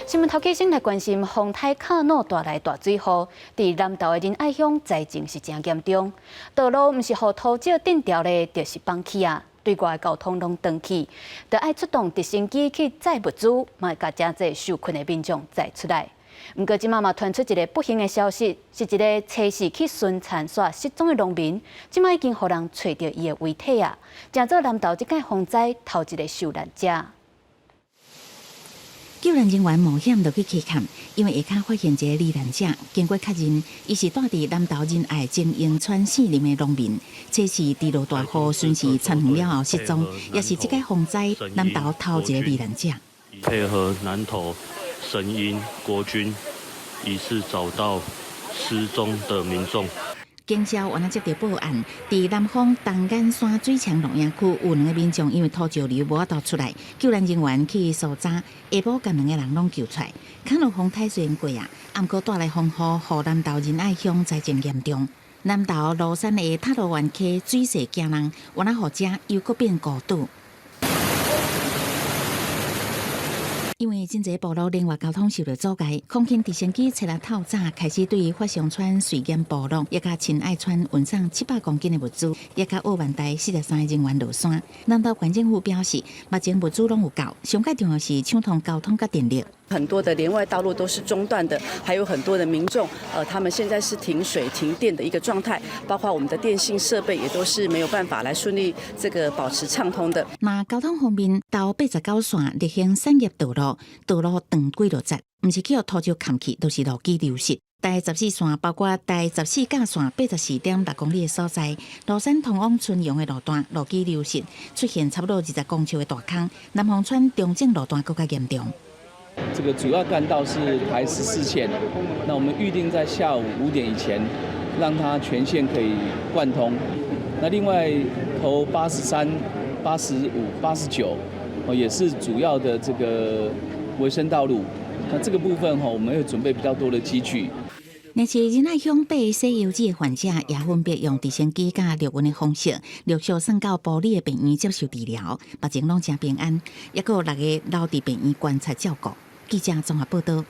新聞頭起先來關心風颱卡努帶來大水雨，佇南投的仁愛鄉災情是誠嚴重，道路毋是予土石震掉咧，就是崩去啊！對外交通攏斷去，著愛出動直升機去載物資，嘛共誠濟受困的民眾載出來。毋過這馬嘛傳出一个不幸的消息，是一个初四去巡田煞失蹤的農民，這馬已經予人揣著伊的遺體啊！成做南投這擺風災頭一个受難者。救援人員冒險落去溪崁，因為下跤發現一个罹難者，經過確認，伊是住佇南投仁愛精英村四林的農民，初四佇落大雨巡視田園了後失蹤，也是這擺風災南投頭一个罹難者。配合南投神鷹國軍，疑似找到失蹤的民眾。警消原來接到報案，佇南方東眼山水牆露營區有兩个民眾因為土石流無法度出來，救援人員去搜查，下晡共兩个人攏救出來。卡努風颱雖然過啊，毋過帶來風雨，予南投仁愛鄉災情嚴重。南投蘆山的塔羅灣溪水勢驚人，原來予遮又閣變孤島。因為真濟部落聯外交通受到阻礙，空勤直升機昨日透早開始對發祥村瑞岩部落，也佮親愛村運送700公斤的物資，也佮鄂萬台43个人員落山。南投縣政府表示，目前物資攏有夠，上蓋重要是暢通交通佮電力。很多的聯外道路都是中斷的，還有很多的民眾，他們現在是停水停電的一個狀態，包括我們的電信設備也都是沒有辦法來順利這個保持暢通的。那交通方面，桃89線綠興產業道路道路斷幾落節，毋是去予土石崁去，就是路基流失。台十四線包括台十四甲線84.6公里的所在，蘆山通往春陽的路段路基流失，出現差不多20公尺的大空。南方村中正路段閣較嚴重。這個主要幹道是台十四線，那我們預定在下午5點以前，讓它全線可以貫通。那另外頭83、85、89，哦，也是主要的這個維生道路。那這個部分哈，我們會準備比較多的機具。若是仁愛鄉八个洗腰子的患者，也分別用直升機佮陸運的方式，陸續送到埔里的病院接受治療，目前攏誠平安，抑閣有六个留佇病院觀察照顧。記者綜合報道。